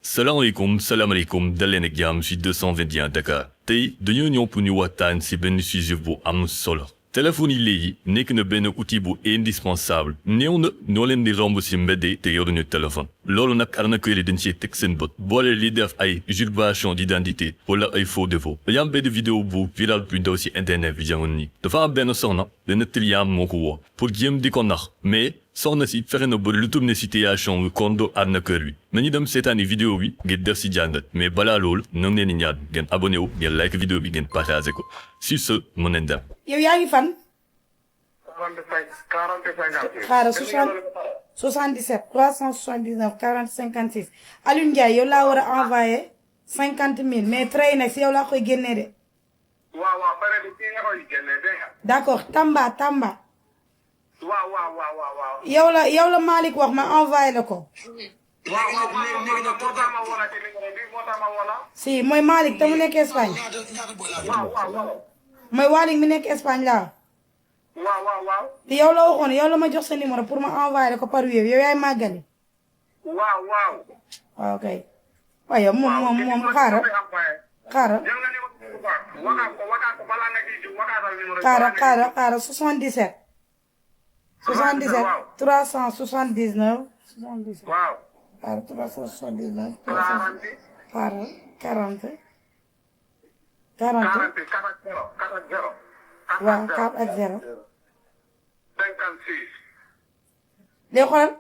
salaamaaleykum dal leen ak jàmm ci 221 Dakar tey dañoo ñëw pour ñu waxtaan ci benn sujet bu am solo téléphone yi léegi nekk na benn outil bu indispensable néew na noo leen di romb ci mbedd te yoruñu téléphone loolu nag arnaqueur yi dañ ci teg seen bët boole li def ay usurpation d'identité wala ay faux défaut dañu am benn vidéo bu viral bu daw ci internet bi jamono nii dafa am benn soxna benn client moo ko woo pour jéem di ko nax mais soxna si fexe na ba lu tourné situation bi kondo arnaqueur bi nañu dem seetaani vidéo bi ngir def si jàngat mais balaa loolu na ngeen di ñaan ngeen abonné wu ngeen like vidéo bi ngeen partagé ko sur ce mën nañ dem. yow yaa ngi fan. 45 77 379 40 56 Alioune Ndiaye yow laa war a envoyé 50 000 mais frais nag si yow laa koy génnee de. waaw pare bi fii nga koy génnee dégg nga. d'accord Tamba. waaw. yow la Malick wax ma envoyé la ko. waaw moo tax ma wala ci numéro bi moo tax ma wala. si mooy Malick te mu nekk Espagne. waaw. mooy Malick mi nekk Espagne laa. waaw. yow la waxoon yow la ma jox sa numéro pour ma envoyé la ko par web yow yaay màggali. waaw. waaw kay. waaye yow moom xaaral. xaaral 77. 379. 77. waaw. xaaral 379. 40. 40. waaw 4 ak 0. 56. léegi xoolal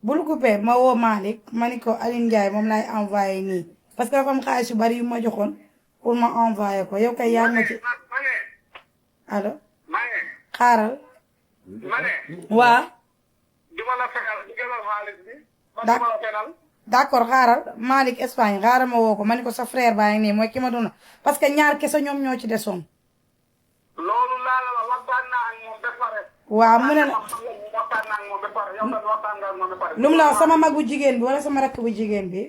bul coupé ma woo Malick ma ni ko Alioune Ndiaye moom laay envoyé nii parce que dafa am xaalis yu bari yu ma joxoon pour ma envoyé ko yow kay yaa ma ci allo xaaral waa d'accord xaaral Malick Espagne xaaral ma woo ko ma ni ko sa frère baa ngi nii mooy ki ma doon parce que ñaar kese ñoom ñoo ci desoon loolu laa la waxtaan naa ak moom ba pare. waaw mu ne la waxtaan naa ak moom ba pare yow tamit waxtaan nga ak moom ba pare. lu mu la wax sama mag bu jigéen bi wala sama rakk bu jigéen bi.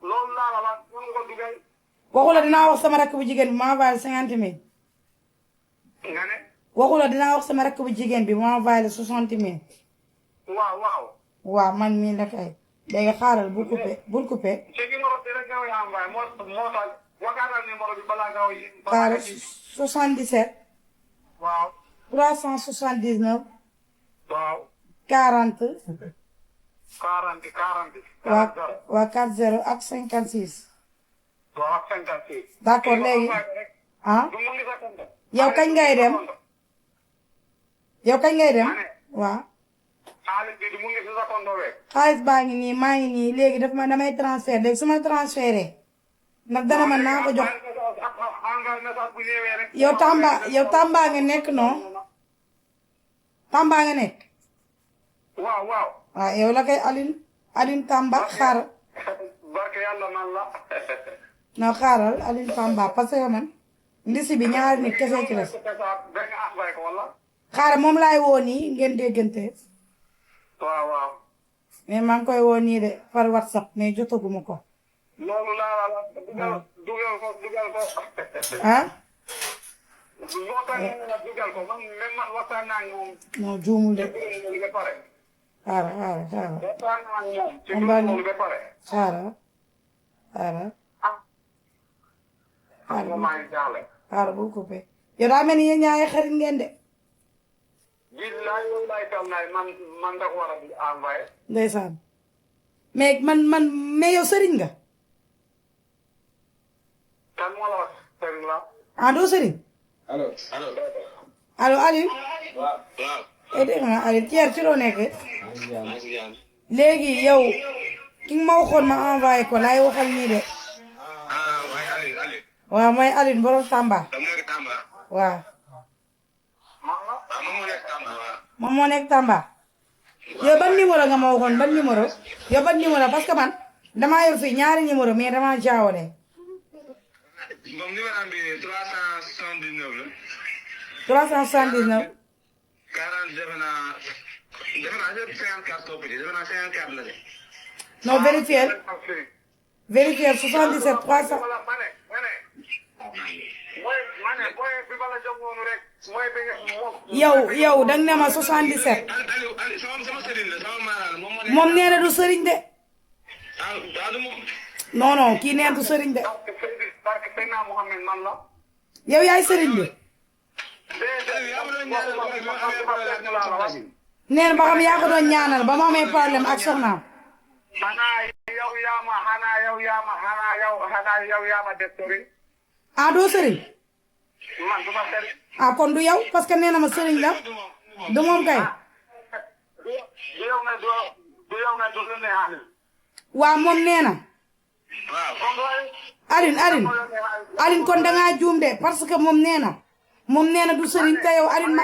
loolu laa la wax mën nga ko dugal. waxu la dinaa wax sama rakk bu jigéen bi ma envoyé 50 000. nga ne. waxu la dinaa wax sama rakk bu jigéen bi ma envoyé 60 000. waaw. waaw man mii la kay léegi xaaral bul coupé. ci numéro bi rek nga koy envoyé moo tax waxaatal numéro bi balaa nga koy. xaaral 77. waaw. 379. waaw. 40. 40. waa 40 ak 56. waaw ak 56. d'accord léegi ah. du mu ngi sa compte. yow kañ ngay dem. waaw. xaalis bi du mu ngi sa compte rek. xaalis baa ngi nii maa ngi nii léegi daf ma damay transfert léegi su ma transféré ndax dana ma naa ko jox yow Tamba nga nekk non Tamba nga nekk. waaw. waaw yow la koy Alioune Tamba xaaral. barke yàlla man la. non xaaral Alioune Tamba parce que man ndisi bi ñaari nit kese ci des. xaaral moom laay woo nii ngeen déggante. waaw. mais maa ngi koy woo nii de par WhatsApp mais jotaguma ko. loolu laa la dugal ko. ah. dugal ko man même man waxtaan naa ak moom. non juumul de. xaaral. xaaral bul coupé. yow daa mel ni yéen ñaari xarit ngeen de. man da ko war a envoyé. ndeysaan mais mais yow sëriñ nga. kan moo la wax sëriñ la. ah doo sëriñ. allo. Aliou. waaw. dégg nga Aliou Thierre ci loo nekk. léegi yow ki nga ma waxoon ma envoyé ko laay waxal nii de. waaw mooy Aliou borom Tamba. waaw. moom moo nekk Tamba. yow ban numéro nga ma waxoon ban numéro. yow ban numéro parce que man damaa yor fii ñaari numéro mais damaa jaawale. moom numéro am bi 379 la. 379. 40 defe naa 54 topp ci defe naa 54 la de. non vérifier 77 300. yow danga ne ma 77. moom nee na du sëriñ de. du moom. non non kii nee du sëriñ de parce que Seydina Mohamed man la. yow yaay sëriñ bi nee na ba xam yaa ko doon ñaanal ba mu amee problème ak soxnaam xanaa yow yaa ma def sëriñ. ah doo sëriñ man du ma sëriñ. ah kon du yow parce que nee na ma sëriñ la du moom kay du yow nga du lu ne Aliou. waaw moom nee na waaw. Aline kon dangaa juum de parce que moom nee na du sëriñ te yow Aline ma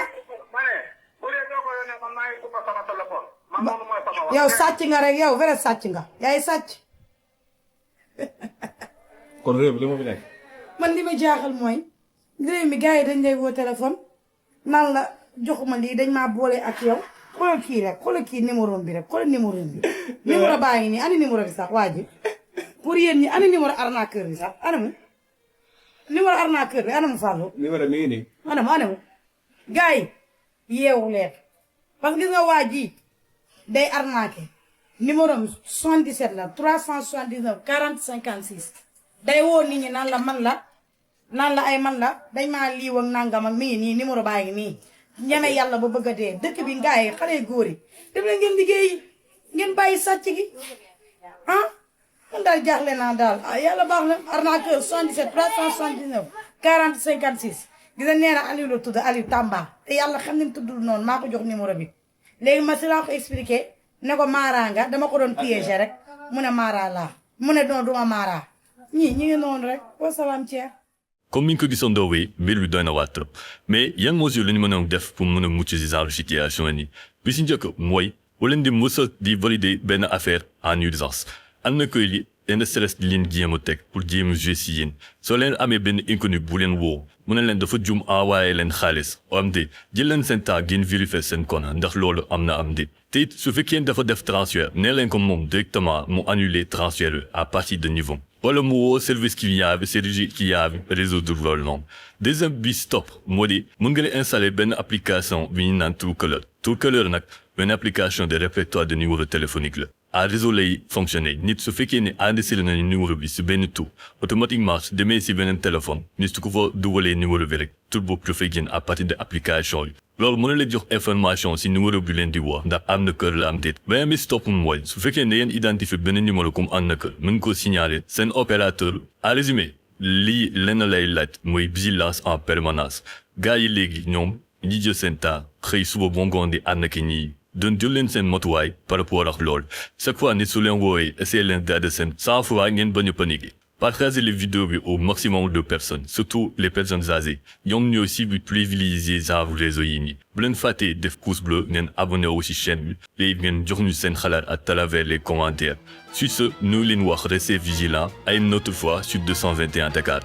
ma ne bu dee doo ko yónnee man maa ngi ko sama téléphone. man loolu mooy sama wax. yow sàcc nga rek yow vrai sàcc nga yaay sàcc kon réew mi li ma fi nekk. man li ma jaaxal mooy réew mi gars yi dañ lay woo téléphone nan la joxuma lii dañ maa boole ak yow xoolal kii rek xoolal kii numéro bi rek xoolal numéro bi numéro baa ngi nii ani numéro bi sax waa ji pour yéen ñi ani numéro arnaqueur bi sax anamu numéro arnaqueur bi anamu Fallou numéro mi ngi nii. anamu gars yi yeewu leen parce que gis nga waa ji day arnaqué numéro am 77 la 379 40 56 day woo nit ñi naan la man la dañ maa liiw ak nangam ak mi ngi nii numéro baa ngi nii ñeme yàlla ba bëgg a dee dëkk bi ngaay yi xale góor yi dem na ngeen liggéeyi ngeen bàyyi sàcc gi ah man daal jaaxle naa daal ah yàlla baax na arnaqueur 77 379 40 56 gis nga nee na Aliou la tudd Aliou Tamba te yàlla xam ne tuddul noonu maa ko jox numéro bi léegi ma si laa ko expliqué ne ko Mara nga dama ko doon piégé rek mu ne Mara laa mu ne doon duma Mara ñi ngi noonu rek wasalaam Thierre. comme ni ñu ko gisandoowee mbir bi doy na waar trop mais yan mesures la ñu mën a def pour mën a mucc ci genre situation yi bi si njëkk mooy wala di mës a di valider benn affaire en urgence am na koy li benn stress di leen jéem a teg pour jéem a jouer si yéen soo leen amee benn inconnu bu leen woo mu ne leen dafa jum envoyé leen xaalis am de jël leen seen temps ngeen vérifier seen compte ndax loolu am na am de te it su fekkee dafa def transfert nee leen ko moom directement mu annuler transfert bi à partir de niveau wala mu woo service client bi service client bi résoudre loolu noonu deuxième bi stop moo di mën nga installer benn application bi ñu naan Truecaller nag benn application de répertoire de numéro téléphonique la à réseau lay fonctionner nit su fekkee ne enregistré nañu numéro bi si benn tur automatiquement su demee si beneen téléphone nit su ko fa dugalee numéro bi rek tur boobu dafay génn à partir de application yi loolu mën na leen jox information si numéro bi leen di woo ndax am na kër la am déet beneen bi si topp mooy su fekkee ne yéen identifié benn numéro comme am na kër mën ko signaler seen opérateur à résumé lii lenn lay laaj mooy vigilance en permanence gars yi léegi ñoom ñi jël seen temps xëy suba ba ngoon di ànd ak ñii doon jël leen seen matuwaay par rapport ak lool chaque fois nit su leen woowee essayer leen daal seen 100 fois ngeen bañ a paniquer partagez les vidéos bi au maximum de personnes surtout les personnes âgées ñoom ñoo aussi bi privilégier genre réseau yi nii bu leen fàttee def pouce bleu ngeen abonné wu ci chaîne bi léegi ngeen jox ñu seen xalaat à travers les commentaires sur ce ñu leen wax restez vigilants à une autre fois sur 221 Dakar